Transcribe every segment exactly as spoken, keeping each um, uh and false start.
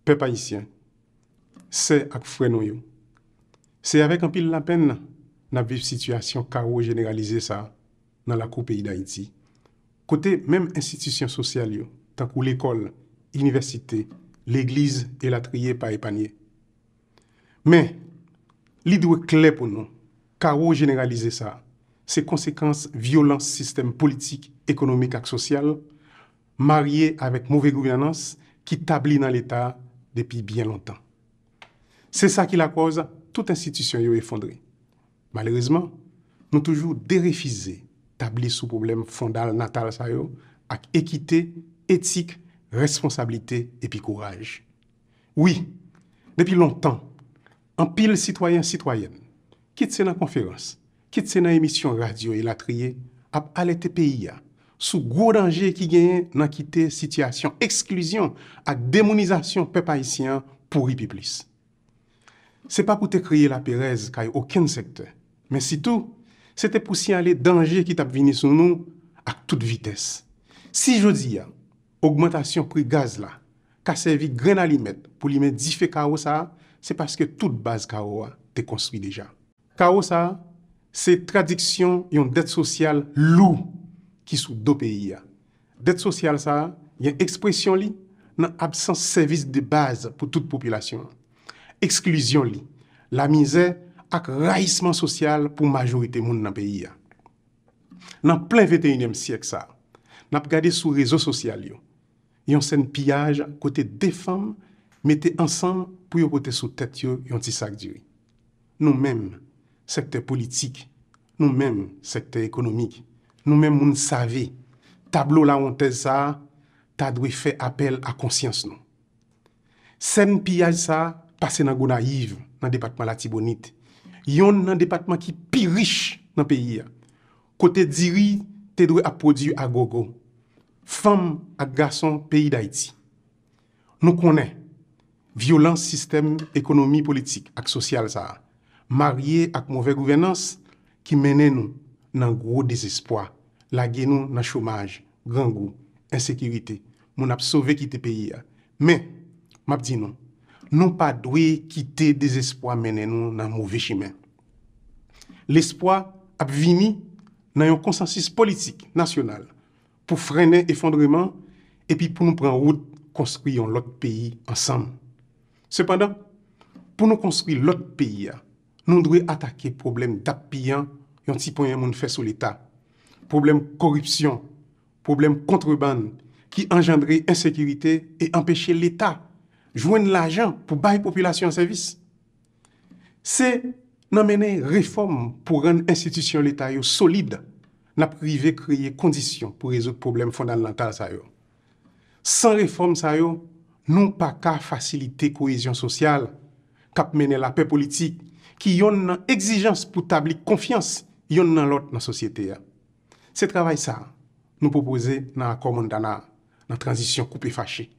Pèp ayisyen, sè ak frè nou yo, se avèk anpil lapenn n ap viv sitiyasyon kawo jeneralize sa a nan lakou peyi Dayiti, kote menm enstitisyon sosyal yo, tankou lekòl, inivèsite, legliz, elatriye, pa epanye. Men, li dwe klè pou nou, kawo jeneralize sa a, se konsekans vyolans sistèm politik, ekonomik ak sosyal, marye avèk move gouvènans ki tabli nan Leta depi byen lontan. Se sa ki lakòz tout enstitisyon yo efondre. Malerezman, nou toujou derefize tabli sou pwoblèm fondalnatal sa yo ak ekite, etik, responsablite epi kouraj. Wi, depi lontan, anpil sitwayen, sitwayèn, kit se nan konferans, kit se nan emisyon radyo elatriye, ap alète peyi a sou gwo danje ki genyen nan kite sitiyasyon eksklizyon ak demounizasyon pèp ayisyen an pouri pi plis. Se pa pou te kreye laperèz kay okenn sektè, men sitou, se te pou siyale danje ki t ap vini sou nou ak tout vitès. Si jodi a, ogmantasyon pri gaz la ka sèvi grenn alimèt pou limen dife kawo sa a, se paske tout baz kawo a te konstwi deja. Kawo sa a, se tradiksyon yon dèt sosyal lou ki sou do peyi a. Dèt sosyal sa a gen ekspresyon li nan absans sèvis de baz pou tout popilasyon an, eksklizyon li, lamizè ak rayisman sosyal pou majorite moun nan peyi a. Nan plen venteyinyèm syèk sa a, n ap gade sou rezo sosyal yo yon sèn piyaj kote de fanm mete ansanm pou yo pote sou tèt yo yon ti sak diri. Nou menm, sektè politik, nou menm, sektè ekonomik, nou menm moun save, tablo lawontèz sa a ta dwe fè apèl a konsyans nou. Sèn piyaj sa a pase nan Gonayiv, nan depatman Latibonit, yonn nan depatman ki pi rich nan peyi a, kote diri te dwe ap pwodui a gogo. Fanm ak gason peyi Dayiti, nou konnen vyolans sistèm ekonomi, politik ak sosyal sa a, marye ak move gouvènans, ki mennen nou nan gwo dezespwa, lage nou nan chomaj, grangou, ensekirite, moun ap sove kite peyi a. Men, m ap di nou, nou pa dwe kite dezespwa mennen nou nan move chimen. Lespwa ap vini nan yon konsansis politik nasyonal pou frennen efondreman epi pou nou pran wout konstwi yon lòt peyi ansanm. Sepandan, pou nou konstwi lòt peyi a, nou dwe atake pwoblèm dap piyan yon ti ponyen moun fè sou Leta, pwoblèm koripsyon, pwoblèm kontrebann ki anjandre ensekirite e anpeche Leta jwenn lajan pou bay popilasyon an sèvis. Se nan mennen refòm pou rann enstitisyon Leta yo solid n ap rive kreye kondisyon pou rezoud pwoblèm fondalnatal sa yo. San refòm sa yo, nou pa ka fasilite koyezyon sosyal k ap mennen lapè politik, ki yonn nan egzijans pou tabli konfyans yonn nan lòt nan sosyete a. Se travay sa a nou pwopoze nan Akò Montana a, nan tranzisyon koupe fache.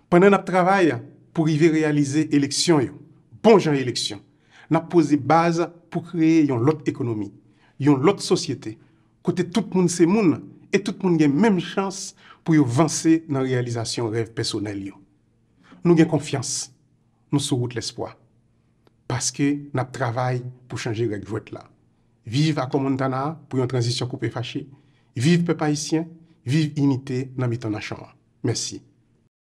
Pandan n ap travay pou rive reyalize eleksyon yo, bon jan eleksyon, n ap poze baz pou kreye yon lòt ekonomi, yon lòt sosyete, kote tout moun se moun e tout moun gen menm chans pou yo vanse nan reyalizasyon rèv pèsonèl yo. Nou gen konfyans, nou sou wout lespwa. Paske n ap travay pou chanje règ jwèt la. Viv Akò Montana a pou yon tranzisyon koupe fache. Viv pèp ayisyen, viv inite nan mitan nanchon an. Mèsi.